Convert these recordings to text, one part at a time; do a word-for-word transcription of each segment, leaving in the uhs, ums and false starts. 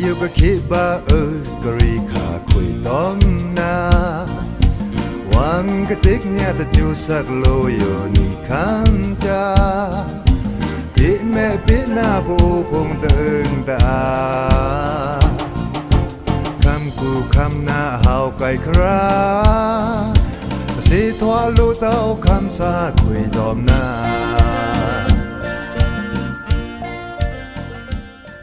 ယိုကခေဗာအွို ကရီခါခွေတောမ်နာ ဝံကတိကညးတကျူစက်လိုယိုနီခမ်းတာ ပေမဲပေနာပိုဖုံတန်တာ ခမ်းကူခမ်းနာဟောက်ကိုက်ခရာ တစေထွာလိုတောက်ခမ်းစာခွေတောမ်နာ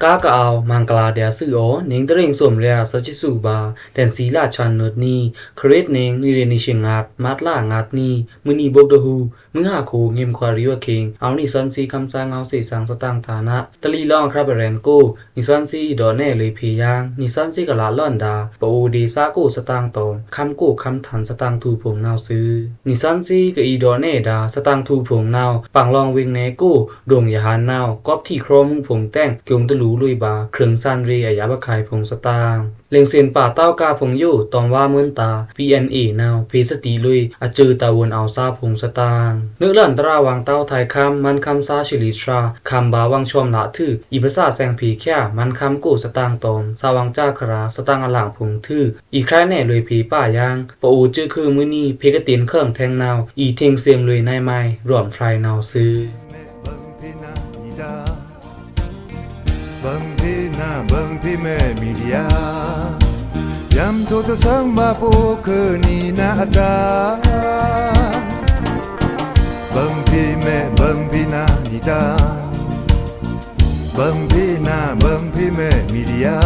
ကားကအဝ် မင်္ဂလာဒျာႏသွူသြဴ နင်းတရင်းစွမ်ရဲ သတ်းသစ်သူဗာႏ ဒန်သီလချန်နွတ်နံ ခရစ်နင်း နွေရာ်နွေဆံငါး မတ်လငါးနံ မွိုန်နံဘိုက်ဒဟူး မွိုန်ဟါခို ငိမ်ခွါရီဝခေင် အဝ်နွေသွဉ်းသီး ခမ်းသားငေါဝ်းသေ့သင် သတင်ꩻတာႏန တလီလောင်းအခရပ်ပရဲဉ်ႏကို နွေသွဉ်းသီးအီဒေါ့နဲလွေဖျံႏယင်း နွေသွဉ်းသီးကလာ်လွဉ်ဒါ ပအိုဒေသကို သတင်ꩻတောမ်ႏ ခမ်းကိုခမ်းထန်ႏ သတင်ꩻထူႏဖုံႏနဝ်ꩻသွူ။ နွေသွဉ်းသီးကအီဒေါ့နဲဒါ သတင်ꩻထူႏဖုံႏနဝ်ꩻ ပင်လောင်ꩻဝေင်ꩻနဲကို ဒိုင်ယဟန်ႏနဝ်ꩻ ကောပ်ထီခွောမူးဖုံႏတဲင် ကျုံႏတလူႏလွေꩻဗာႏ ခရឹင်ႏသန်ႏရေꩻအယာႏအခိုင်ႏဖုံႏသတင်ꩻ လင်စင်ပါတောင်းကားဖုံႏယို တောမ်ႏဝါႏမွိုင်းတာႏ PNAနဝ်ꩻ ဖေႏသတိလွေꩻ အစူးတာႏဝွဉ်ႏအဝ်ႏသားဖုံႏသတင်ꩻ နွေလွဉ်တြါဝွင်တောင်းထၢင်ႏခမ်း မန်းခမ်းသားသလီသြာ ခမ်းဗာႏဝွင်ဆွမ်ꩻလꩻထွူ အီပသစဲင်ဖေႏချာ မန်းခမ်းကိုသတင်ꩻတောမ်ႏ သဝွင်ꩻစခရာႏ သတင်ꩻအလင်ႏဖုံႏထွူ အီႏခရဲနဲလွေဖျံႏပယင်း ပအိုစုခုမွိုန်နံ ဖေႏကတိန်ႏခရံာင်ႏထဲင်ႏနဝ်ꩻ အီႏထေင်ႏသ့မ်လွေꩻနဲမိုင် ရွမ်ဖြိုင်ႏနဝ်ꩻသွူ။ ဗိုင်ဖေႏနာ ဗိုင်ဖေႏမဲ မီဒီယာ ယံႏထိုꩻတသင်ႏဗာႏပိုꩻခုနံနအတာႏ ဗိုင်ဖေႏမဲ ဗိုင်ဖေႏနာ မီဒီယာ ဗိုင်ဖေႏနာ ဗိုင်ဖေႏမဲ မီဒီယာ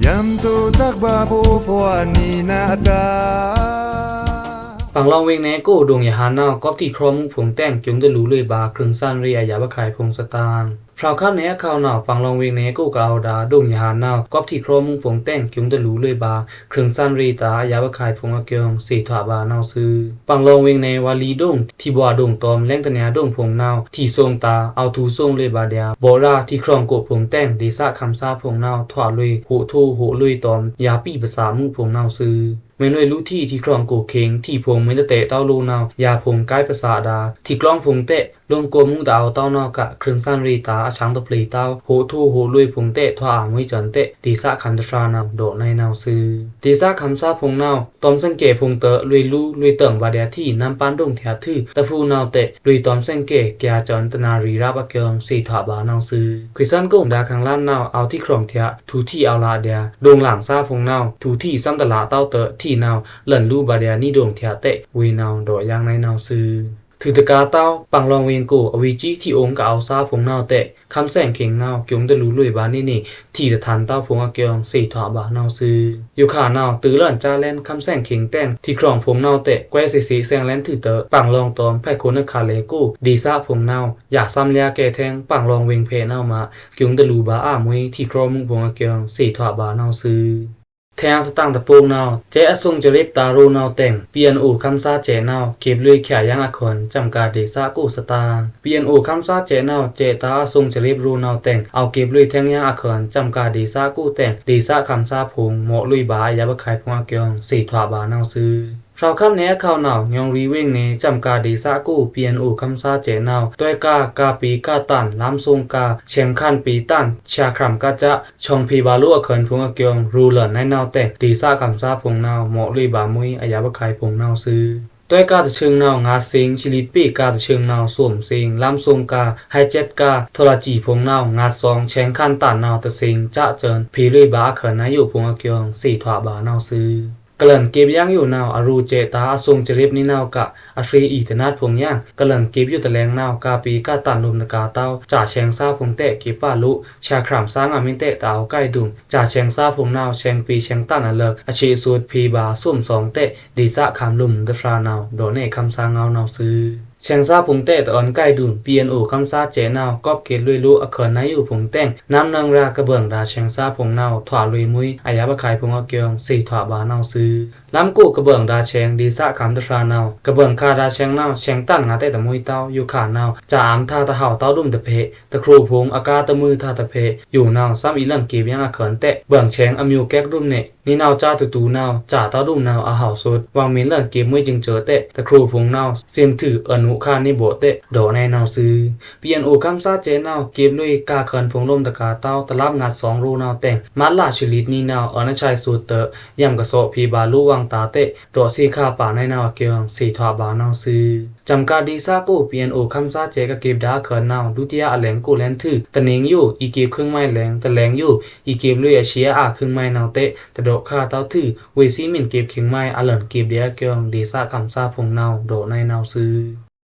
ယံႏထိုꩻတသင်ႏဗာႏပိုꩻခွါနံနအတာႏ ပင်လောင်ꩻဝေင်ꩻနဲကို ဒိုင်ယဟန်ႏနဝ်ꩻ ကောပ်ထီခွောမူးဖုံႏတဲင် ကျုံႏတလူႏလွေꩻဗာႏ ခရឹင်ႏသန်ႏရေꩻအယာႏအခိုင်ႏဖုံႏသတင်ꩻ ဖြောက်ခမ်းနဲအခေါက်နဝ်ꩻ ပင်လောင်ꩻဝေင်ꩻနဲကို ကအဝ်ဒါ ဒိုင်ယဟန်ႏနဝ်ꩻ ကောပ်ထီခွောမူးဖုံႏတဲင် ကျုံႏတလူႏလွေꩻဗာႏ ခရឹင်ႏသန်ႏရေꩻတာႏအယာႏအခိုင်ႏဖုံႏအကျိုင် သေထွာဗာႏနဝ်ꩻသွူ။ ပင်လောင်ꩻဝေင်ꩻနဲ ဝါလီဒိုင် ထီဗွာဒိုင်တောမ်ႏ လဲင်တနျာဒိုင်ဖုံႏနဝ်ꩻ ထီသွင်ꩻတာႏ အဝ်ႏထိုင်သွင်ꩻလွေꩻဗာႏဒျာႏ ဗော့ရာႏထီခွင်ꩻကိုဖုံႏတဲင် ဒေသခမ်းသားဖုံႏနဝ်ꩻ ထွာလွေꩻ ဟိုထိုဝ်ဟိုလွေꩻတောမ်ႏ ယာပီပသာႏမူးဖုံႏနဝ်ꩻသွူ။ မဲလွေꩻလူထီထီခွင်ꩻကိုခေင် ထီဖုံႏမွိုင်တတဲတဝ်းလိုနဝ်ꩻ ယာဖုံႏကိုင်ပသာႏဒါႏ ထီကျွင်းဖုံႏတဲ လိုမ်းကိုမူးတအဝ်ႏတဝ်းနဝ်ꩻက ခရင်းႏသန်ႏရေꩻတာႏ အချောင်းတဖြေꩻတဝ်း ဟိုထိုဝ်ဟိုလွေꩻဖုံႏတဲ ထွာအာႏမွေးစွမ်းတဲ ဒေသခမ်းသားနဝ်ꩻ ဒို့ꩻနဲနဝ်ꩻသွူ။ ဒေသခမ်းသားဖုံႏနဝ်ꩻ တောမ်ႏသင်ꩻကဲဖုံႏတဲ လွေꩻလူလွေꩻတံင်ဗာႏဒျာႏထီ နမ်းပန်းဒိုင်ꩻထျꩻထွူ တဖူနဝ်ꩻတဲ လွေꩻတောမ်ႏသင်ꩻကဲ ကျားစွန်းတနာရီႏရပ်အကျိုင် သေထွာဗာႏနဝ်ꩻသွူ။ ခွေသွဉ်းကုမ်ဒါႏခင်ႏလမ်းနဝ်ꩻ အဝ်ႏထီခွင်ꩻထျꩻ ထူထီအဝ်ႏလဒျာႏ ဒိုင်လင်သားဖုံႏနဝ်ꩻ ထူထီသွမ်းတလးတဝ်းတဲ ထီနဝ်ꩻ လန်လူဗာႏဒျာႏနီဒိုင်ꩻထျꩻတဲ ဝေနဝ်ꩻ ဒို့ꩻယင်ꩻနဲနဝ်ꩻသွူ။ ထွူတကာႏတဝ်း ပင်လောင်ꩻဝေင်ꩻကို အဝေႏစီထီအိုင်ꩻကအဝ်ႏသားဖုံႏနဝ်ꩻတဲ ခမ်းသင်ꩻခေင်ႏနဝ်ꩻ ကျုံႏတလူႏလွေꩻဗာႏနေနေ ထီတထန်ႏတဝ်းဖုံႏအကျိုင် သေထွာဗာႏနဝ်ꩻသွူ။ ယိုခါနဝ်ꩻ တိုလန်ႏစလဲန် ခမ်းသင်ꩻခေင်ႏတဲင် ထီခွင်ꩻဖုံႏနဝ်ꩻတဲ ကွဲးသေသေသင်ႏလဲန်ထွူတဲ ပင်လောင်ꩻတောမ်ႏ ဖဲခိုန်ꩻနခါလဲကို ဒေသဖုံႏနဝ်ꩻ ယသွမ်းလျားကဲထဲင် ပင်လောင်ꩻဝေင်ꩻဖဲနဝ်ꩻမ ကျုံႏတလူႏဗာႏအမွေး ထီခွောမူးဖုံႏအကျိုင် သေထွာဗာႏနဝ်ꩻသွူ။ ထဲအသွဉ်းတပုင်နဝ်ꩻ စဲးအသွင်စရေပ်တာႏရိုးနဝ်ꩻတဲင် ပီအန်အိုခမ်းသားစဲးနဝ်ꩻ ကေပ်လွေꩻချာယင်ꩻအခွဉ် စံကဵုဒေသကိုသတင်ꩻ။ ပီအန်အိုခမ်းသားစဲးနဝ်ꩻ စဲးတာႏအသွင်စရေပ်ရိုးနဝ်ꩻတဲင် အဝ်ႏကေပ်လွေꩻထဲင်ယင်ꩻအခွဉ် စံကဵုဒေသကိုတဲင် ဒေသခမ်းသားဖုံႏ မော့ꩻလွေꩻဗာႏအယပ်ꩻအခိုင်ႏဖုံႏအကျိုင် သေထွာဗာႏနဝ်ꩻသွူ။ ဖြောက်ခမ်းနဲအခေါက်နဝ်ꩻ ညောင်ရီႏဝေင်ꩻနဲ စံကဵုဒေသကို ပီအန်အိုခမ်းသားစဲးနဝ်ꩻ တွဲကဵု ကႃပေကတန် လမ်းသွင်ကဵု ဆဲင်ႏခမ်းပေတန် ဆျာခရမ်ကတ်ꩻ ချွင်ဖေႏဗာႏလိုအခွဉ်ဖုံႏအကျိုင် ရိုးလန်နဲနဝ်ꩻတဲင် ဒေသခမ်းသားဖုံႏနဝ်ꩻ မော့ꩻလွေꩻဗာႏမွေး အယပ်ꩻအခိုင်ႏဖုံႏနဝ်ꩻသွူ။ တွဲကဵုတဆင်နဝ်ꩻ ငါးသင် ချီလိတ်ပေကဵုတဆင်နဝ်ꩻ သွင်သင် လမ်းသွင်ကဵု ဟဲကဵုကဵု ထော်လာကီဖုံႏနဝ်ꩻ ငါးသွင် ဆဲင်ႏခမ်းတန်နဝ်ꩻ တသင် စံကဵု ဖေႏလွေꩻဗာႏအခွဉ်နဲယိုဖုံႏအကျိုင် သေထွာဗာႏနဝ်ꩻသွူ။ ကလန်ကေပ်ယင်ယိုနဝ်ꩻ အရိုးစဲးတာႏအသွင်စရေပ်နဲနဝ်ꩻကဵု အဖြေအီတနာတ်ဖုံႏယင် ကလန်ကေပ်ယိုတလဲင်နဝ်ꩻ ကႃပေကတန်လိုမ်တကာႏတဝ်း ဆျာဆဲင်ႏသားဖုံႏတဲ ကေပ်ဗာႏလို ဆျာခရမ်သားငါမင်းတဲ တအဝ်ႏကိုက်ဒုံ ဆျာဆဲင်ႏသားဖုံႏနဝ်ꩻ ဆဲင်ႏပေဆဲင်ႏတန်အလၢက် အချေသွတ်ဖေႏဗာႏသွမ်သွင်တဲ ဒေသခမ်းလိုမ်တဖြာနဝ်ꩻ ဒို့ꩻနဲခမ်းသားငဝ်းနဝ်ꩻသွူ။ ဆဲင်ႏသားဖုံႏတဲ တအွဉ်ကိုက်ဒုံ ပီအန်အိုခမ်းသားစဲးနဝ်ꩻ ကောပ်ကေပ်လွေꩻလို အခွဉ်နဲယိုဖုံႏတဲင် နမ်းနွောင်ရာကဘွင်ဒါ ဆဲင်ႏသားဖုံႏနဝ်ꩻ ထွာလွေꩻမွေး အယပ်ꩻအခိုင်ႏဖုံႏအကျိုင် သေထွာဗာႏနဝ်ꩻသွူ။ လမ်းကို ကဘျွင်ဒါဆဲင် ဒေသစခန်းတဖြာနဝ်ꩻ၊ ကဘျွင်ခါဒါဆဲင်နဝ်ꩻ ဆဲင်တန်ငါတဲ့တမွိုးတဝ်း ယူခါနဝ်ꩻ စာအုပ်ထားတဟောက် တဝ်းဒုမ်တဖဲ တခူဖုံ အကားတမွိုးထားတဖဲ ယူနဝ်ꩻ သမ်ႏအီႏလန်ႏကေပ်ယင်အခွန်တဲ့ ဘျွင်ဆဲင်အမျိုးကက်ဒုမ်နဲ့ နီနဝ်ꩻစာတူတူနဝ်ꩻ စာတဝ်းဒုမ်နဝ်ꩻ အဟောက်သုတ် ဝေါင်မင်ႏလန်ႏကေပ်မွိုးจึงเจอတဲ့ တခူဖုံနဝ်ꩻ စံႏထွူအနုခါနေဗော်တဲ့ ဒေါ်နိုင်နဝ်ꩻသွူ။ PNO ခမ်းသားစဲနဝ်ꩻ ကေပ်လွေꩻ ကာခွန်ဖုံႏလိုမ်းတကာႏတဝ်း တလပ်ꩻငတ်သွင်ရိုနဝ်ꩻတဲ့ မတ်လရှစ်ရက်နံၤနဝ်ꩻ အွောန်အဆိုင်သွတ်ꩻတဲ့ ယံကသော့ꩻ ဖေႏဗာႏလိုဝ်ႏဝွင်ꩻတာႏတဲ့ ဒေါ်သေခါပါနိုင်နဝ်ꩻအကျိုင်း သေထွာဘၣ်နဝ်ꩻသွူ။ စံႏကၠံဒီသကို PNO ခမ်းသားစဲကကေပ်ဒါခွန်နဝ်ꩻ ဒုတိယအလဲင်ကိုလဲင်ထွူ တနင်္ဂနွေ အီႏကေပ်ခွိုင်မိုင်းလဲင် တလဲင်ယို အီႏကေပ်လွေꩻအရှေ့အါခွိုင်မိုင်းနဝ်ꩻတဲ့ တဒေါ့ခါတဝ်းထွူ ဝေ့ꩻသီးမင်ꩻကေပ်ခွိုင်မိုင်း အလန်ႏကေပ်ဒျာအကျိုင်း ဒေသစခန်းသားဖုံႏနဝ်ꩻ ဒေါ်နိုင်နဝ်ꩻသွူ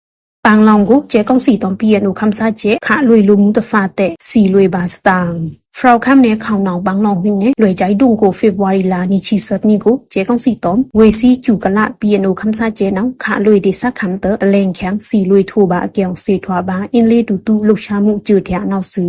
။ ပင်လောင်ႏကို စဲကောင်စီတောမ်ႏ PNO ခမ်းသားစဲ ခလွေꩻလိုꩻမူးတဖာတဲ့ သီလွေꩻဗာႏသတင်ꩻ။ ဖြောက်ႏခမ်းနယ်ခေါင်နဝ်ꩻ ပင်လောင်ႏဝိုင်နယ် လွေꞈ်ကၠဲဒုံကို ဖေဖော်ဝါရီလနှောင်းပိုင်း ဆယ့်သီးနံၤကို စဲကောင်စီတောမ်ႏ ဝေ့ꩻသီးစူကလ PNO ခမ်းသားစဲနဝ်ꩻ ခလွေꩻဒေသစခန်းတဲ့ တလဲင်ႏခံ သီလွေꩻထွူဗာႏအကျိုင်း သေထွာဘၣ် အင်းလေးတူတူလှုပ်ရှားမှု စဲထွာနဝ်ꩻသွူ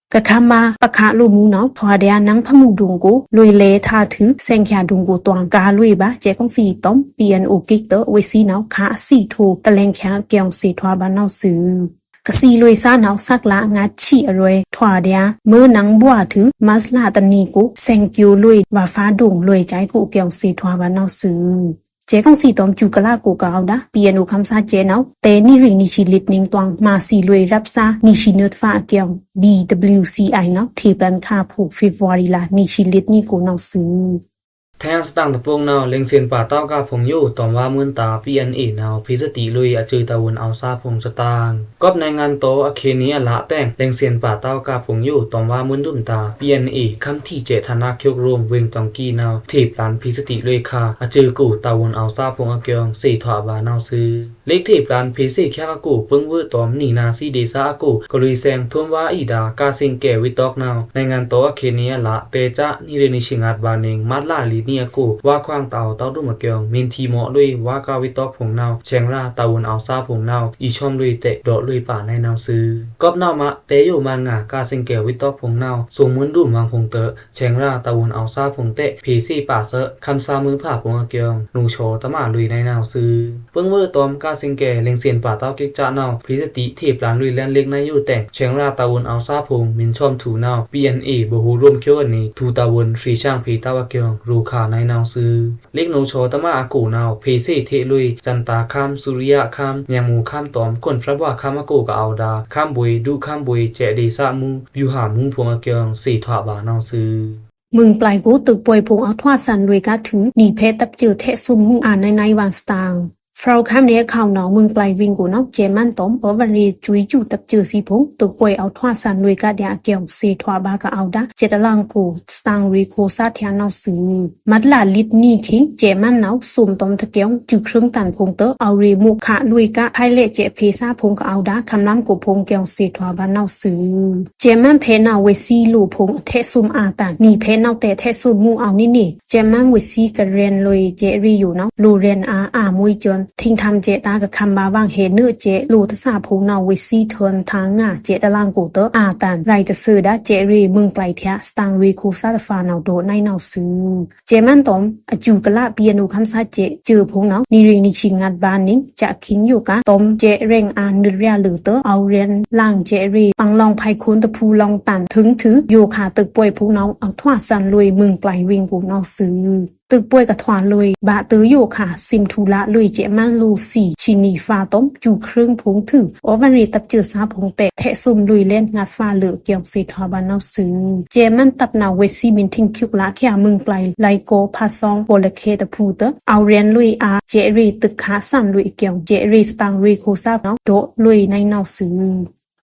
။ ကခမ်းမါ ပခလိုꩻမူးနဝ်ꩻ ထွာဒျာႏနင်ႏဖမူဒုံကို လွေꩻလဲꩻထားထွူ စဲင်ႏခံဒုံကိုတွင်ꩻ ကာႏလွေꩻဗာႏ စဲကောင်စီတောမ်ႏ PNO ကစ်တဲ့ ဝေ့ꩻသီးနဝ်ꩻ ခသီထွူ တလဲင်ႏခံအကျိုင်း သေထွာဘၣ်နဝ်ꩻသွူ။ ကသီလွေꩻသားနဝ်ꩻ သက္ကရာဇ်ငါးဆံအရွဲ ထွာဒျာႏ မွိုးနင်ႏဘွားထွူ မတ်လတနံၤကို စဲင်ႏကျိုလွေꩻ ဗာႏဖါဒုံ လွေꩈ်ကၠဲကို အကျိုင်း သေထွာဘၣ်နဝ်ꩻသွူ။ စဲကောင်စီတောမ်ႏ စူကလကို ကအဝ်ႏဒါ PNO ခမ်းသားစဲနဝ်ꩻ တဲနံꩻရိငါးဆံလစ်နင်တွင် မသီလွေꩻရပ်သား ငါးဆံနွတ်ဖာအကျိုင်း BWCI နဝ်ꩻ ထေꩻပျန်ခါဖိုꩻ ဖေဖော်ဝါရီလနှောင်းပိုင်း ဆံလစ်နံၤကိုနဝ်ꩻသွူ။ ထင်စတန်တပုန်နဝ်ꩻ လင်စင်ပါတောက်ကဖုံႏယို တွမ်ဝါမွိုးတာႏ PNA နဝ်ꩻ ဖေႏသတိလွေꩻ အစူးတဝုန်ႏအောက်စားဖုံႏသတင်ꩻ။ ကွပ်ꩻနွေငါတဝ်ႏ အခီနံအလꩻတဲင် လင်စင်ပါတောက်ကဖုံႏယို တွမ်ဝါမွိုးဒုံတာႏ PNA ခမ်းထီစဲ ဌာနချုပ်ရုံး ဝေင်တွင်ႏကီနဝ်ꩻ ထေꩻပျန်ဖေႏသတိလွေꩻခါ အစူးကို တဝုန်ႏအောက်စားဖုံႏအကျိုင်း သေထွာဘၣ်နဝ်ꩻသွူ။ လစ်ထေꩻပျန်ဖေႏသေခဲအကို ပိူင်ဝွိုးတွမ်ႏ နံနာသီးဒေႏသားအကို ကလွေꩻသဲင် ထွမ်ဝါအီဒါ ကၢသင်ꩻကဲဝိတောက်နဝ်ꩻ နွေငါတဝ်ႏ အခီနံအလꩻတဲင် စနံရံꩻနံရှံငတ်ဗာႏနင်ꩻ မတ်လလီနံအကို ဝါခွင်တဝ်ႏ တဝ်ႏဒုံအကျိုင်း မင်းထီမော့လွေꩻ ဝါကဝိတောက်ဖုံႏနဝ်ꩻ ဆဲင်ရာတဝုန်ႏအောက်စားဖုံႏနဝ်ꩻ အီႏဆွမ်လွေꩻတဲ့ ဒေါ့လွေꩻပါနဝ်ꩻသွူ။ ကွပ်ꩻနဝ်ꩻမ တဲယိုမငါ ကၢသင်ꩻကဲဝိတောက်ဖုံႏနဝ်ꩻ သုန်မွိုးဒုံမွင်ဖုံႏတဲ့ ဆဲင်ရာတဝုန်ႏအောက်စားဖုံႏတဲ့ ဖေႏသေပါသဲ ခမ်းသားမွိုးဖါဖုံႏအကျိုင်း နူꩻသေါတမလွေꩻနဝ်ꩻသွူ။ ပိူင်ဝွိုးတွမ်ႏ ကၢသင်ꩻကဲ လင်စင်ပါတောက်ကိကနဝ်ꩻ ဖေႏသတိထေꩻပျန်လွေꩻလဲန်လစ်နဝ်ꩻယိုတဲင် ဆဲင်ရာတဝုန်ႏအောက်စားဖုံႏ မင်းဆွမ်ထူနဝ်ꩻ PNA ဗဟိုရုံးချုပ်အနီး ထူတဝုန်ႏ ရွှေချမ်းဖေႏတဝ်ႏအကျိုင်း ရေꩻခါနဝ်ꩻသွူ။ လစ်နူꩻသေါတမအကိုနဝ်ꩻ ဖေႏသေထေလွေꩻ စန္ဒာခမ်း သုရိယခမ်း မၠဲင်မူႏခမ်းတွမ်ႏ ခွန်ဖြတ်ဝါခမ်းအကို ကအဝ်ႏဒါ ခမ်းဗွေႏ ဒုခမ်းဗွေႏ စဲဒေႏသားမူး ဗျူဟာမှူးဖုံႏအကျိုင်း သေထွာဘၣ်နဝ်ꩻသွူ။ မွိုင်ပျိုင်ကို တွိုက်ꩻပွိုင်ꩻအောက်ထွာသံလွေꩻကထွူ နီဖဲတပ်စဲထဲ့သုမ်ꩻမူးအာႏနဝ်ꩻဝေင်သတင်ꩻ။ ဖြောက်ႏခမ်းနယ်ခေါင်နဝ်ꩻ မွိုင်ပျိုင်ဝိုင်ကိုနဝ်ꩻ စဲမန်းတွမ်ႏ အဝရေႏစွီႏစူးတပ်စဲသီးဖုံႏ တွိုက်ꩻပွိုင်ꩻအောက်ထွာသံလွေꩻကဒျာအကျိုင်း သေထွာဘၣ်ကအဝ်ႏဒါ စဲတလင်ကို သတင်ꩻရေꩻခိုꩻသားထဲနဝ်ꩻသွူ။ မတ်လလစ်နံခိင် စဲမန်းနဝ်ꩻ သုမ်ꩻတွမ်ႏတကျိုင်း စူးခြိုင်းတန်ဖိုင်ႏတဲ့ အဝရေႏမူးခလွေꩻက ဖဲလဲ့စဲဖေႏသားဖုံႏကအဝ်ႏဒါ ခမ်းလမ်းကိုဖုံႏကျိုင်း သေထွာဘၣ်နဝ်ꩻသွူ။ စဲမန်းဖဲနဝ်ꩻ ဝေ့ꩻသီးလိုꩻဖုံႏအထဲ့သုမ်ꩻအာႏတန် နီဖဲနဝ်ꩻတဲထဲ့သုမ်ꩻမူးအဝ်ႏနီနီ စဲမန်းဝေ့ꩻသီးကရဲန်လွေꩻစဲရေꩻယိုနဝ်ꩻ လိုꩻရဲန်အာႏအာႏမွိုးစွန် ထိင်ထမ်စဲတာကခမ်းဗာႏဝင်ꩻ ဟဲနွေးစဲလိုꩻတသာဖုံႏနဝ်ꩻ ဝေ့ꩻသီးထွန်ႏထါငါစဲတလင်ကိုတဲ့ အာႏတန် ရဲတသဲဒါစဲရေꩻမွိုင်ပျိုင်ထဲ သတင်ꩻရေꩻခိုꩻသားတဖာနဝ်ꩻ ဒေါ့နိုင်နဝ်ꩻသွူ။ စဲမန်းတွမ်ႏ အစူးကလ PNO ခမ်းသားစဲ စဲဖိုင်ႏနဝ်ꩻ နီရေꩻနံရှံငတ်ဗာႏနင်ꩻ စခင်းယိုက တွမ်ႏစဲရဲင်အာႏနွတ်ရလုတဲ့ အဝရန်လင်စဲရေꩻ ပင်လောင်ႏဖိုင်ႏခွန်ႏတဖူႏလောင်ႏတန် ထိုင်ထွူယိုက တွိုက်ꩻပွိုင်ꩻဖုံႏနဝ်ꩻ အောက်ထွာသံလွေꩻ မွိုင်ပျိုင်ဝိုင်ကိုနဝ်ꩻသွူ။ တွိုက်ꩻပွိုင်ꩻကထွာလွေꩻ ဗာႏတွိုက်ယိုက သိမ်ꩻထူလလွေꩻ စဲမန်းလိုꩻသီး ဆီနီဖါတွမ်ႏ စူးခြိုင်းဖုံႏထွူ အဝရေႏတပ်စဲသားဖုံႏတဲ့ ထဲ့သုမ်ꩻလွေꩻလဲန်ငတ်ဗာႏလေအကျိုင်း သေထွာဘၣ်နဝ်ꩻသွူ။ စဲမန်းတပ်နဝ်ꩻ ဝေ့ꩻသီးမင်းထိင်ႏကျိုင်းကလ ခဲမွိုင်ပျိုင် လိုင်ကောဖါသွင် ပော်လခဲတဖူႏတဲ့ အဝရန်လွေꩻအာႏ စဲရေꩻတွိုက်ꩻခါသံလွေꩻအကျိုင်း စဲရေꩻသတင်ꩻရေꩻခိုꩻသားနဝ်ꩻ ဒေါ့လွေꩻနိုင်နဝ်ꩻသွူ။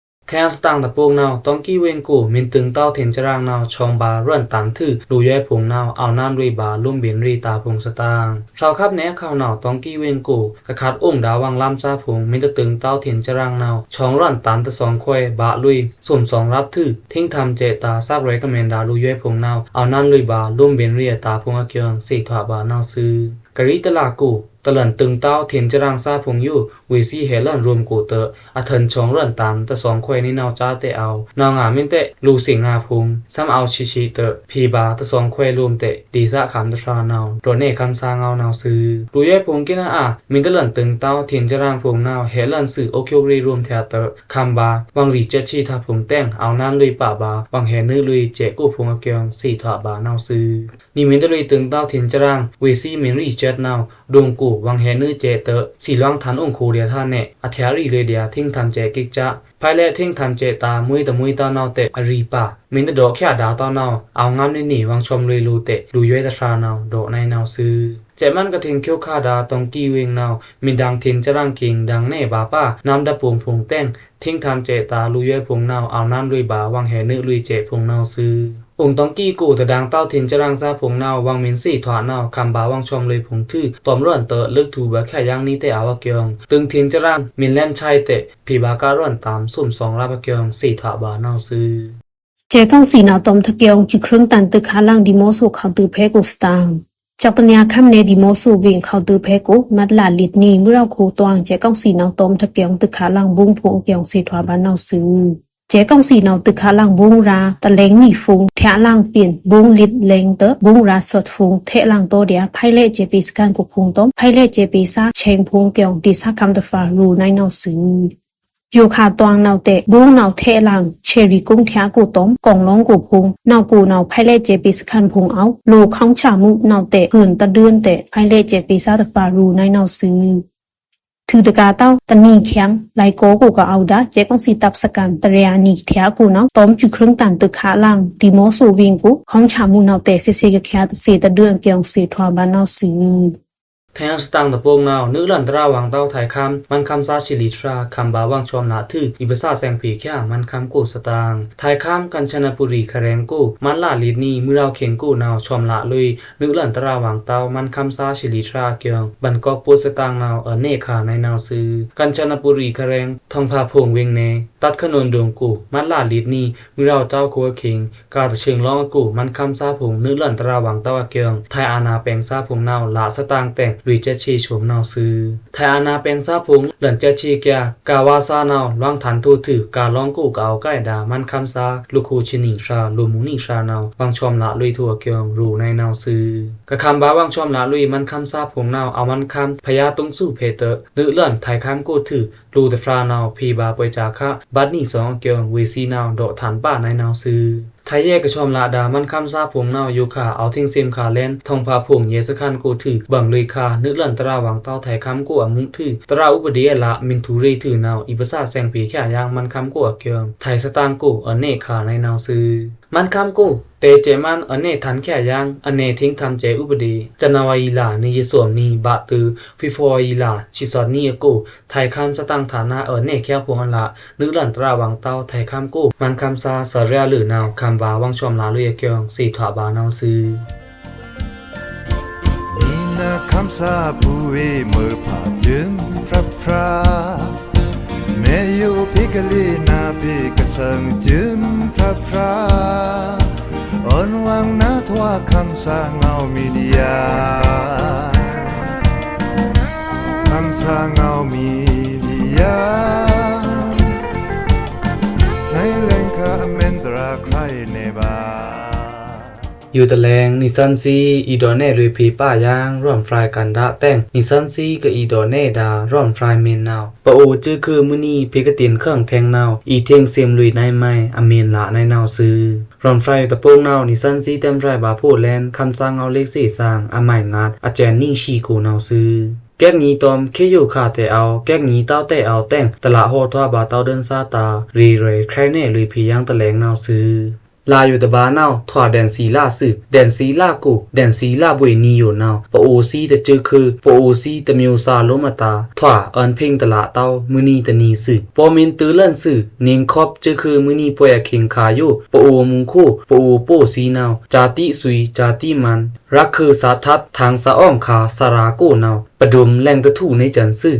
ထဲ့သတင်ꩻတပုန်နဝ်ꩻ တွင်ကီဝိုင်ကို မင်းတုင်တောင်ထိန်စရင်းနဝ်ꩻ ချောင်ဗာႏရွဉ်ႏတန်ထွူ လိုယွဲဖုံႏနဝ်ꩻ အောဝ်နွမ်းလွေꩻဗာႏ လိုမ်းဗဉ်ႏရေꩻတာႏဖုံႏသတင်ꩻ။ ဖြောက်ႏခမ်းနယ်ခေါင်နဝ်ꩻ တွင်ကီဝိုင်ကို ကခတ်ꩻအိုင်ဒါဝင်ႏလမ်းသားဖုံႏ မင်းတုင်တောင်ထိန်စရင်းနဝ်ꩻ ချောင်ရွဉ်ႏတန်တသွင်ခွဲ ဗာႏလွေꩻ သုမ်ꩻသွင်ရပ်ထွူ ထိင်ထမ်စဲတာႏ သပ်းရဲကမန်ဒါႏ လိုယွဲဖုံႏနဝ်ꩻ အောဝ်နွမ်းလွေꩻဗာႏ လိုမ်းဗဉ်ႏရေꩻတာႏဖုံႏအကျိုင်း သေထွာဘၣ်နဝ်ꩻသွူ။ ကရီတလာကို တလန်တိုင်တောင်း ထေးစရန့်သားဖုံႏယို ဝေးသီးဟဲလန်ရွမ်းကိုတႄႉ အထန်ဆွင်ရွမ်းတမ်း တသွင်ခွဲနွိုက် နဝ်ꩻကြားတႄႉ အဝ်ႏနဝ်ꩻငါးမိနစ်တႄႉ လိုသင်ငါးဖုံႏ သမ်ႏအဝ်ႏသီးသီးတႄႉ ဖေႏဗာႏ တသွင်ခွဲလွမ်းတႄႉ ဒေႏသားခမ်းတဖြာနဝ်ꩻ ဒေါ့ꩻနဲခမ်းသားငဝ်းနဝ်ꩻသွူ။ လိုꩻယွဲဖုံႏကိနအါ မီးတလန်တိုင်တောင်း ထေးစရန့်ဖုံႏနဝ်ꩻ ဟဲလန်သွူ အိုက်ႏချွပ်ꩻရေလွမ်းထျꩻတႄႉ ခမ်းဗာႏ ဝင်ꩻရီႏစဲးသီးဖုံႏတဲင် အဝ်ႏနန်းလွေꩻပဗာႏ ဝင်ꩻဟဲနွိုက်လွေꩻစဲးကိုဖုံႏအကျိုင်း သေထွာꩻဗာႏနဝ်ꩻသွူ။ နွိုက်မိနစ်တလွေꩻ တိုင်တောင်းထေးစရန့် ဝေးသီးမီးရီႏစဲးနဝ်ꩻ ဒိုင်ကို ဝင်ꩻဟဲနွိုက်စဲးတႄႉ သီလွင်းထန်အုံကိုဒျာႏထါနဲ အထျꩻရီႏလွေꩻဒျာႏ ထေးထမ်စဲးကိတ်စက် ဖဲလဲ ထေးထမ်စဲးတာႏ မွေးတမွေးတဝ်းနဝ်ꩻတႄႉ အရီႏပါ မီးတဒေါ့ꩻ ချာဒါတဝ်းနဝ်ꩻ အဝ်ႏငမ်းနွေနွေ ဝင်ꩻဆွမ်လွေꩻလိုꩻတႄႉ လိုꩻယွဲတဖြာနဝ်ꩻ ဒေါ့ꩻနဲနဝ်ꩻသွူ။ စဲးမန်းကထင်ႏ ချောက်ခါဒါႏ တွင်ႏကီးဝေင်နဝ်ꩻ မီးဒင်ထေးစရန့်ကိင် ဒင်နဲဗာႏပါ နမ်းဒပ်ပိုင်ဖိုင်တဲင် ထေးထမ်စဲးတာႏ လိုꩻယွဲဖုံႏနဝ်ꩻ အဝ်ႏနန်းလွေꩻဗာႏ ဝင်ꩻဟဲနွိုက်လွေꩻစဲးဖုံႏနဝ်ꩻသွူ။ အိုင်တွင်ႏကီးကို တဒင်တောင်းထေးစရန့်သားဖုံႏနဝ်ꩻ ဝင်ꩻမီးသေထွာနဝ်ꩻ ခမ်းဗာႏဝင်ꩻဆွမ်လွေꩻဖုံႏထွူ တွမ်ရွမ်းတႄႉ လွိုက်ထူဗာႏ ချာဒါယင်နွိုက်တႄႉ အဝ်ႏအကျိုင်း တိုင်ထေးစရန့် မီးလဲန်ဆဲးတႄႉ ဖေႏဗာႏကရောင်ꩻတမ်း သွမ်သွင်ရပ်ꩻအကျိုင်း သေထွာဗာႏနဝ်ꩻသွူ။ စဲးကောင့်သီးနဝ်ꩻ တွမ်ꩻတကျိုင်း စုခရူင်းတန်တိုꩻခါလင် ဒီမော့ဆိုႏ ခေါက်ဒိုဖဲကိုသတင်ꩻ၊ ကျောက်တန်ရာႏခမ်းနယ် ဒီမော့ဆိုႏဝေင် ခေါက်ဒိုဖဲကို မတ်လလစ်နွေ မွေးရပ်ကိုတွင် စဲးကောင့်သီးနဝ်ꩻ တွမ်ꩻတကျိုင်း တိုꩻခါလင်ဗုံးဖိုင်အကျိုင်း သေထွာဗာႏနဝ်ꩻသွူ။ စဲးကောင့်သီးနဝ်ꩻ တိုꩻခါလင်ဗုံးရာႏ တလဲင်နွေဖိုင် ထျꩻလင်ပျိုင် ဗုံးလစ်လဲင်တႄႉ ဗုံးရာႏသွတ်ဖိုင် ထဲလင်တောဒျာႏ ဖဲလဲစဲးပေးသခန်ကိုဖိုင်တွမ် ဖဲလဲစဲးပေးသား ဆဲင်ဖိုင်အကျိုင်း ဒေႏသားခမ်းတဖြာ လိုꩻနဲနဝ်ꩻသွူ။ ယိုခါတွင်နဝ်ꩻတႄႉ ဗုံးနဝ်ꩻထဲလင် ဆဲးရီကုန်းထျꩻကိုတွမ် ကောင်လွင်းကိုဖိုင် နဝ်ꩻကိုနဝ်ꩻ ဖဲလဲစဲးပေးသခန်ဖိုင်အဝ်ႏ လိုꩻခေါင်းချမှုနဝ်ꩻတႄႉ ဟုန်တဒိုင်တႄႉ ဖဲလဲစဲးပေးသားတဖြာ လိုꩻနဲနဝ်ꩻသွူ။ ထွူတကာတဝ်း တနွေႏချင် လိုင်ကောကိုကအဝ်ႏဒါ စဲးကောင့်သီးတပ်စခန် တရာနွေႏထျꩻကိုနဝ်ꩻ တွမ်ꩻစုခရူင်းတန်တိုꩻခါလင် ဒီမော့ဆိုႏဝေင်ကို ခေါင်းချမှုနဝ်ꩻတႄႉ သဲးသဲးကချာ တသဲးတဒိုင်အကျိုင်း သေထွာဗာႏနဝ်ꩻသွူ။ ထဲစတင်ꩻတပိုင်နဝ်ꩻ နွိုက်လန်တရာဝွင်တဝ်း ထၢၢ်ခမ်း မန်းခမ်းသားသီလီးဖြာ ခမ်းဗာႏဝင်ꩻဆွမ်လꩻထွူ အီးပသဆဲင်ဖေႏချာ မန်းခမ်းကိုသတင်ꩻ၊ ထၢၢ်ခမ်း ကမ်ႏချနပူရီးခရဲင်ကို မတ်လလစ်နွေ မွေးရပ်ခိင်ကိုနဝ်ꩻ ဆွမ်လꩻလွေꩻ နွိုက်လန်တရာဝွင်တဝ်း မန်းခမ်းသားသီလီးဖြာအကျိုင်း ဘန်ကော့ပို့သတင်ꩻနဝ်ꩻ အွောန်နေခါနဲနဝ်ꩻသွူ။ ကမ်ႏချနပူရီးခရဲင် ထွင်ဖါဖိုင်ဝေင်နဲ တတ်းခနွန်ဒိုင်ကို မတ်လလစ်နွေ မွေးရပ်တဝ်းခွိုအခိင် ကားတဆင်လောင်းအကို မန်းခမ်းသားဖိုင် နွိုက်လန်တရာဝွင်တဝ်းအကျိုင်း ထၢၢ်အာဏာပိုင်သားဖိုင်နဝ်ꩻ လꩻသတင်ꩻတဲင် လွေꩻစဲးသီးဖိုင်နဝ်ꩻသွူ။ ထၢၢ်အာဏာပိုင်သားဖိုင် လန်စဲးသီးကျာ ကားဝါသားနဝ်ꩻ လွင်းထန်ထိုꩻထွူ ကားလောင်းကိုကအဝ်ႏကိုက်ဒါ မန်းခမ်းသား လိုꩻခိုချစ်နီဖြာ လိုꩻမူနီဖြာနဝ်ꩻ ဝင်ꩻဆွမ်လꩻလွေꩻထွူအကျိုင်း လိုꩻနဲနဝ်ꩻသွူ။ ကခမ်းဗာႏဝင်ꩻဆွမ်လꩻလွေꩻ မန်းခမ်းသားဖိုင်နဝ်ꩻ အဝ်ႏမန်းခမ်း ဖယားတုံးသူဖဲတၢ နွိုက်လန်ထၢၢ်ခမ်းကိုထွူ လိုꩻတဖြာနဝ်ꩻ ဖေႏဗာႏပွဲ့ꩻစာႏခါ ဘတ်နွေသွင်အကျိုင်း ဝေးသီးနဝ်ꩻ ဒေါ့ꩻထန်ပါနဲနဝ်ꩻသွူ။ ထၢၢ်ယဲကဆွမ်လꩻဒါ မန်းခမ်းသားဖိုင်နဝ်ꩻ ယိုခါ အဝ်ႏထိင်းသမ်ခါလဲၼ်း ထွင်ဖါဖိုင်ရဲစခန်ကိုထွူ ဘိုင်လွေခါ နွိုက်လန်တရာဝွင်တဝ်း ထၢၢ်ခမ်းကိုအမူထွူ တရာဥပဒေအလꩻ မုၼ်ထူရဲထွူနဝ်ꩻ အီးပသဆဲင်ဖေႏချာ ယင်းမန်းခမ်းကိုအကျိုင်း ထၢၢ်သတင်ꩻကို အွောန်နေခါနဲနဝ်ꩻသွူ။ မန်းခမ်းကို တဲစဲးမန်း အွောန်နေထန်ချာ ယင်း အွောန်နေထိင်းထမ်စဲးဥပဒေ ဇန်နဝါရီလနွေယသွမ်နွေ ဘတ်တၢ ဖေဖော်ဝါရီလဆံသွင်နွေအကို ထၢၢ်ခမ်းသတင်ꩻ ထၣ်နာ အွောန်နေချာဖိုင်အလꩻ နွိုက်လန်တရာဝွင်တဝ်း ထၢၢ်ခမ်းကို မန်းခမ်းသား စရဲအလုနဝ်ꩻ ခမ်းဗာႏဝင်ꩻဆွမ်လꩻလွေꩻအကျိုင်း သေထွာဗာႏနဝ်ꩻသွူ။ နံနခမ်းသားအပူဝေး မွဲဖါႏ စိုမ်ဖြတ်ဖြတ် မဲယိုဖေႏကလေး နါဖေႏကသင် စိုမ်ဖြတ်ဖြတ် အွန်ဝွင်နထွား ခမ်းသားငေါဝ်းမီဒီယာ ခမ်းသားငေါဝ်းမီဒီယာ နဲလဲင်ခါ အမဲန်တြးခါအံၤနဲဗာႏ ယိုတလဲင် နွေသန်းသီး အီဒေါ့နဲလွေꩻဖေႏပါယင်း ရွမ်ဖြိုင်ႏကန္ဒာတဲင် နွေသန်းသီးကအီဒေါ့နဲဒါ ရွမ်ဖြိုင်ႏမဲန်နဝ်ꩻ ပအိုဝ်ႏစဲးခွိုꩻမွိုးနံ့ ဖေႏကတိန်ႏခန့်ခဲင်နဝ်ꩻ အီထိင်းသမ်လွေꩻနဲမွဲ အမဲန်လꩻနဲနဝ်ꩻသွူ။ ရွမ်ဖြိုင်ႏတပိုင်နဝ်ꩻ နွေသန်းသီးတဲမ်းဖြိုင်ႏဗာႏဖိုးလဲန် ခမ်းသားငေါဝ်းလ့က်သေသင် အမိုင်ငါး အစဲန်နွေသီးကိုနဝ်ꩻသွူ။ ကဲကညီတွမ် ခေတ်ယိုခါတဲအဝ် ကဲကညီတဝ်းတဲအဝ်တဲင် တလးဟောထွားဗာႏတဝ်းဒိုင်သါတၢ ရေရွဲ ခရဲနဲလွေꩻဖေႏယင်းတလဲင်နဝ်ꩻသွူ။ လၢယိုတဘါနဝ်ꩻ ထွားဒဲန်သီးလၢသွူ ဒဲန်သီးလၢကို ဒဲန်သီးလၢဗွေနွေယိုနဝ်ꩻ ပအိုဝ်ႏသီးတစဲးခွိုꩻ ပအိုဝ်ႏသီးတမျိူးသားလိုမ်းအတာႏ ထွားအွန်ဖင်းတလးတဝ်း မွိုးနံ့တနွေသွူ ပောမ့ၢ်တိုလၢန်သွူ နွေခပ်စဲးခွိုꩻမွိုးနံ့ ပွဲအခိင်ခါယို ပအိုဝ်ႏမူခို ပအိုဝ်ႏပော့သွီးနဝ်ꩻ စာတိသွီ စာတိမန် ရပ်ခွိုသးထပ် ထင်သးအောင်ခါ သရာကိုနဝ်ꩻ ပဒုမ်လဲင်တထူးနဲစဲန်သွူ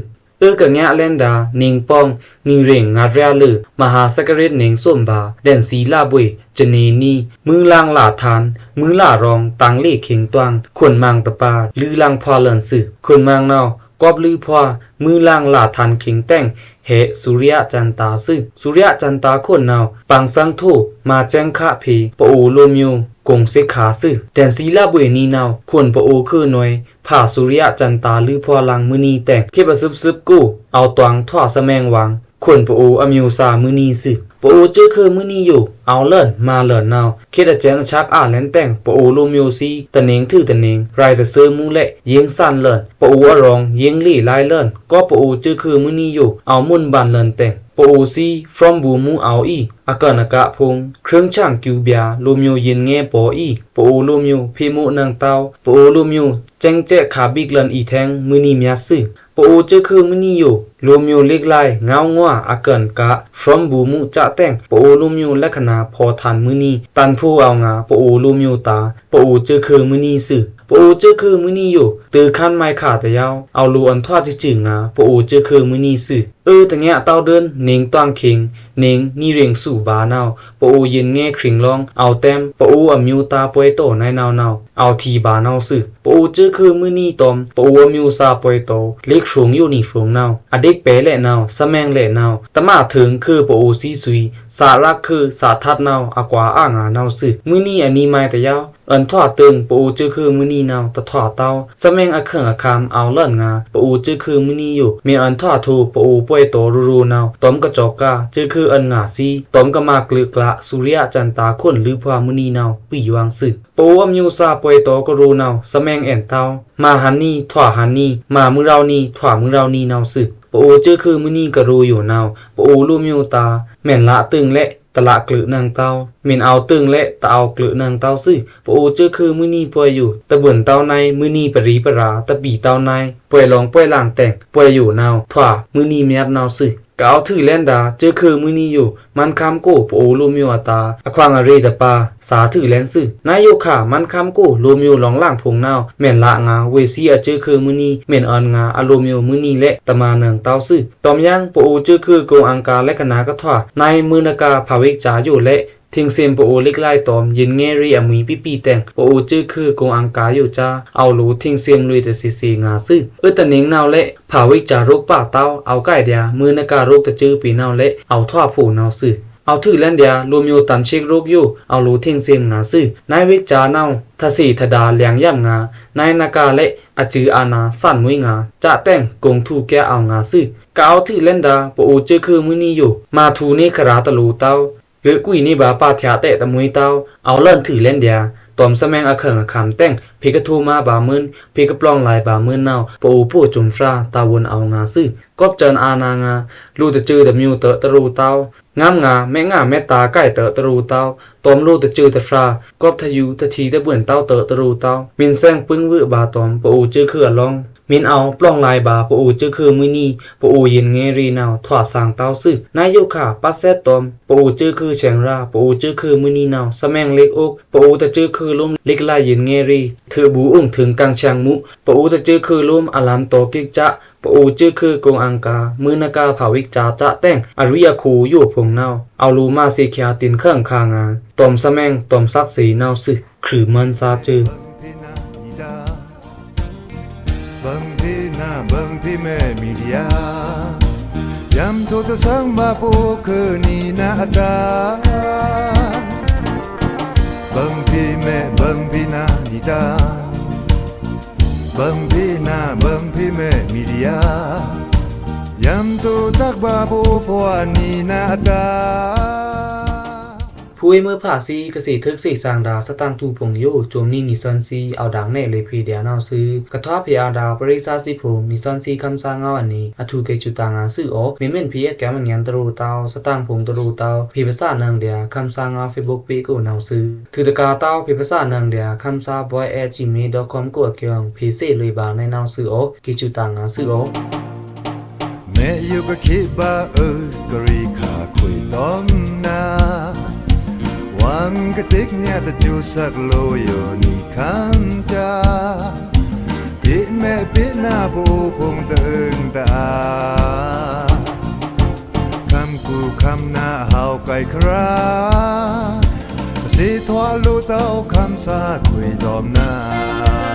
အွောန်ကငါးလဲဉ်ဒါ နင်ပေါင် နွေရာင်ငါးရာလွောက် မဟာစက္ကရာဇ် နင်စုံဘါ ဒန်ႏသီလဗွေ ဇနေနံ မွိုင်လင်လာထန် မွိုင်လရောင် တန်ႏလေ့ခိင်တွင် ခွန်မင်တပါ လွိုင်လင်ဖွာလွဉ်သွူ ခွန်မင်နဝ် ကောပ်လွိုင်ဖွာ မွိုင်လင်လာထန်ခိင်တဲင် ဟဲ စူရျာဇန္တာသွူ စူရျာဇန္တာခွန်နဝ် ပင်သင်ထို မၤစဲင်ခါဖေ ပအိုဝ်လိုႏမျိဝ်း ကုင်စိက္ခာသွူ ဒန်ႏသီလဗွေနံၤနဝ် ခွန်ပအိုဝ်ခွိုနွေ ဖါစူရျာဇန္တာလွိုင်ဖွာလင် မွိုနံၤတဲင် ခေတ်အသွပ်သွပ်ကို အဝ်တွင်ထွာစမဲင်ဝင် ခွန်ပအိုဝ်အမျိဝ်းသားမွိုနံၤသွူ ပအိုဝ်စဲခိုမွိုနံၤယို အဝ်လွဉ်မၤလွဉ်နဝ် ခေတ်အစဲန်အချက်အာလဲဉ်တဲင် ပအိုဝ်လိုႏမျိဝ်းသွူ တနင်ႏထိုင်တနင်ႏ ရိုင်တသွူမူလဲ့ ယိင်းသန်လွဉ် ပအိုဝ်အရောင် ယိင်းလေ့လိုင်လွဉ် ကောပ်ပအိုဝ်စဲခိုမွိုနံၤယို အဝ်မွဉ်ဗန်လွဉ်တဲင် ပအိုဝ်သွူ ဖြောင်းဘူးမူအဝ်အီ အကၢၼ်အကဖုံ ခြိုင်းချင်ကျူဗြာ လိုႏမျိဝ်းယိုင်ငဲပေါအီ ပအိုဝ်လိုႏမျိဝ်း ဖေႏမုနင်တဝ် ပအိုဝ်လိုႏမျိဝ်း စဲင်စဲခါဗိတ်လွဉ်အီထဲင် မွိုနံၤမျတ်သွူ ပအိုဝ်စဲခိုမွိုနံၤယို လိုႏမျိဝ်းလဵက်လိုင် ငဝ်ငွါ အကၢၼ်က ဖြောင်းဘူးမူစတဲင် ပအိုဝ်လိုႏမျိဝ်းလက္ခဏာ ဖော်ထန်မွိုနံၤ တန်ဖိုးအဝ်ငါ ပအိုဝ်လိုႏမျိဝ်းတာ ပအိုဝ်စဲခိုမွိုနံၤသွူ ပအိုဝ်စဲခိုမွိုနံၤယို တိုခါမွဲင်ခါတယဝ် အဝ်လိုအွဉ်ထွာတစူးငါ ပအိုဝ်စဲခိုမွိုနံၤသွူ အွောန်တငါးတဝ်ဒိုၼ် နင်တွင်ခိင် နင် နွေရာင်သွူဘါနဝ် ပအိုဝ်ယိုင်ငဲခြိုင်းလွင် အဝ်တဲမ်း ပအိုဝ်အမျိဝ်းတာပွဲတော နွဲနဝ်နဝ် အဝ်ထီဘါနဝ်သွူ ပအိုဝ်စဲခိုမွိုနံၤတွမ် ပအိုဝ်အမျိဝ်းသားပွဲတော လျိက်ခြုံယိုနံခြုံနဝ် အဒိတ်ပဲလဲ့နဝ် သမဲင်လဲ့နဝ် တမထိုင်ခိုပအိုဝ်သွူသွူ သရက်ခိုသထတ်နဝ် အကွာအာငါနဝ်သွူ မွိုနံၤအနံၤမွဲင်တယဝ် အွဉ်ထွာတိုင် ပအိုဝ်စဲခိုမွိုနံၤနဝ် တထွာတဝ် သမဲင်အခင်အခမ် အဝ်လွဉ်ငါ ပအိုဝ်စဲခိုမွိုနံၤယို မ့ၢ်အွဉ်ထွာထို ပအိုဝ်ပွဲတောရိုရိုနဝ် တွမ်ကစကၢ စဲခိုအွဉ်ငါသွူ တွမ်ကမၤကျိုးကျာ စူရျာဇန္တာခွန်လွိုင်ဖွာမွိုနံၤနဝ် ပီဝင်သွူ ပအိုဝ်အမျိဝ်းသားပွဲတောကရိုနဝ် သမဲင်အဲန်တဝ် မၤဟန်နံၤ ထွာဟန်နံၤ မၤမွိုရဝ်နံၤ ထွာမွိုရဝ်နံၤနဝ်သွူ ပအိုဝ်စဲခိုမွိုနံၤကရိုယိုနဝ် ပအိုဝ်လိုႏမျိဝ်းတာ မ့ၢ်လတိုင်လဲ့ တလကျိုးနင်တဝ် မ့ၢ်အဝ်တိုင်လဲ့ တအဝ်ကျိုးနင်တဝ်သွူ ပအိုဝ်စဲခိုမွိုနံၤပွဲယို တဘိုၼ်တဝ်နွဲ မွိုနံၤပရီပရာ တပီတဝ်နွဲ ပွဲလွင်ပွဲလင်တဲင် ပွဲယိုနဝ် ထွာမွိုနံၤမျတ်နဝ်သွူ ကအဝ်ထွုလၢန်ဒါ စဲခိုမွိုနံၤယို မန်ခမ်းကို ပအိုဝ်လိုႏမျိဝ်းအတာ အခွင်အရေတပါ သာထွုလၢန်သွူ နယိုခါ မန်ခမ်းကို လိုႏမျိဝ်းလွင်လင်ဖုံနဝ် မ့ၢ်လငါ ဝေသွူအစဲခိုမွိုနံၤ မ့ၢ်အွဉ်ငါ အလိုႏမျိဝ်းမွိုနံၤလဲ့ တမနင်တဝ်သွူ တွမ်ယင် ပအိုဝ်စဲခိုကုံအင်္ကာလက္ခဏာကထွာ နွဲမွိုနကဖဝိတ်စာယိုလဲ့ ထင်စင်ပအိုဝ်လျိက်လိုင်တွမ် ယိုင်ငဲရေအမွီပီပီတဲင် ပအိုဝ်စဲခိုကုံအင်္ကာယိုစါ အဝ်လိုထင်စင်လွေတသီသီငါသွူ အွောန်တနင်နဝ်လဲ့ ဖဝိတ်စာရုပ်ပါတဝ် အဝ်ကိုက်ဒျာ မွိုနကရုပ်တစဲပေနဝ်လဲ့ အဝ်ထွာဖိုနဝ်သွူ အဝ်ထွုလၢန်ဒျာ လိုႏမျိဝ်းတန်ရှစ်ရုပ်ယို အဝ်လိုထင်စင်ငါသွူ နွဲဝိတ်စာနဝ် ထသီထဒါလျင်ယမ်ငါ နွဲနကလဲ့ အစူအာဏာသန်မွိုင်ငါ စတဲင် ကုံထူကဲအဝ်ငါသွူ ကအဝ်ထွုလၢန်ဒါ ပအိုဝ်စဲခိုမွိုနံၤယို မၤထူနေခရာတလိုတဝ် လွေကွီနေဘၣ်ပါထျာတဲတမွိုင်တဝ် အဝ်လွဉ်ထွုလၢန်ဒျာ တွမ်သမဲင်အခင်အခမ်တဲင် ဖေကထိုမါဘၣ်မွိုင် ဖေကပျောင်လိုင်ဘၣ်မွိုင်နဝ် ပအိုဝ်ပို့စုံဖြာ တဝိုန်အဝ်ငါသွူ ကောပ်စၢၼ်အာဏာငါ လိုတစဲတမျိဝ်းတတလိုတဝ် ငမ်းငါ မဲငါမဲတာကိုက်တတလိုတဝ် တွမ်လိုတစဲတဖြာ ကောပ်ထယူတထီတဘိုၼ်တဝ်တတလိုတဝ် မ့ၢ်သင်ပိုင်ဝွို့ဘၣ်တွမ် ပအိုဝ်စဲခိုအလွင် မ့ၢ်အဝ်ပျောင်လိုင်ဘၣ် ပအိုဝ်စဲခိုမွိုနံၤ ပအိုဝ်ယိုင်ငဲရေနဝ် ထွာသင်တဝ်သွူ နယိုခါ ပတ်သက်တွမ် ပအိုဝ်စဲခိုဆင်ရာ ပအိုဝ်စဲခိုမွိုနံၤနဝ် သမဲင်လျိက်အိုက် ပအိုဝ်တစဲခိုလိုမ်း လျိက်လိုင်ယိုင်ငဲရေ ထွေဗူဥုင်ထိုင်ကင်ဆင်မူ ပအိုဝ်တစဲခိုလိုမ်း အလမ်တောကိကစ ပအိုဝ်စဲခိုကုံအင်္ကာ မွိုနကဖဝိတ်စာစတဲင် အရွီအခိုယိုဖုံနဝ် အဝ်လိုမၤသေချာတိန်ခင်ခါငါ တွမ်သမဲင် တွမ်သက်သေနဝ်သွူ ခြွေမွန်သာစဲ ဖူဝေးမွဲဖးသီး ကသေ့ထိုကသေ့သင်ဒါ သတင်တူဖုံယို စူံနံၤနံၣ်သွဉ်းသီး အဝ်ဒင်နဲလဲ့ဖေဒျာနဝ်သွူ ကထွားဖျာဒါ ပရိသတ်သီးဖုံ နံၣ်သွဉ်းသီး ခမ်းသားငေါ်အနံၤ အထူးကဲစူတၢ်ငါသွူအို မ့မ့ၢ်ဖေအကဲမညံတရူတဝ် သတင်ဖုံတရူတဝ် ဖေပသနင်ဒျာ ခမ်းသားငေါ် Facebook pageအိုနဝ်သွူ ထုးတကာတဝ် ဖေပသနင်ဒျာ ခမ်းသား boy at gmail dot com အိုအကဵုံ ဖေသ့လွေဘၣ်နဲနဝ်သွူအို ကဲစူတၢ်ငါသွူအို မဲယုကခေဘါအု ကရီခါခွေတွမ်နၤ ဝံကတိကညးတစူသကလိုယိုနံၣ်ခမ်းကၠၢ မေ့ပိန ဗိုလ်ဖိုင်ႏတွိုင်ႏတာႏ ခမ်းကူႏခမ်းနာဟဝ်းကိုင်ႏခြွာ သဇင်ႏထွားလိုꩻတဝ်း ခမ်းသားခွေႏထွမ်ႏနာႏ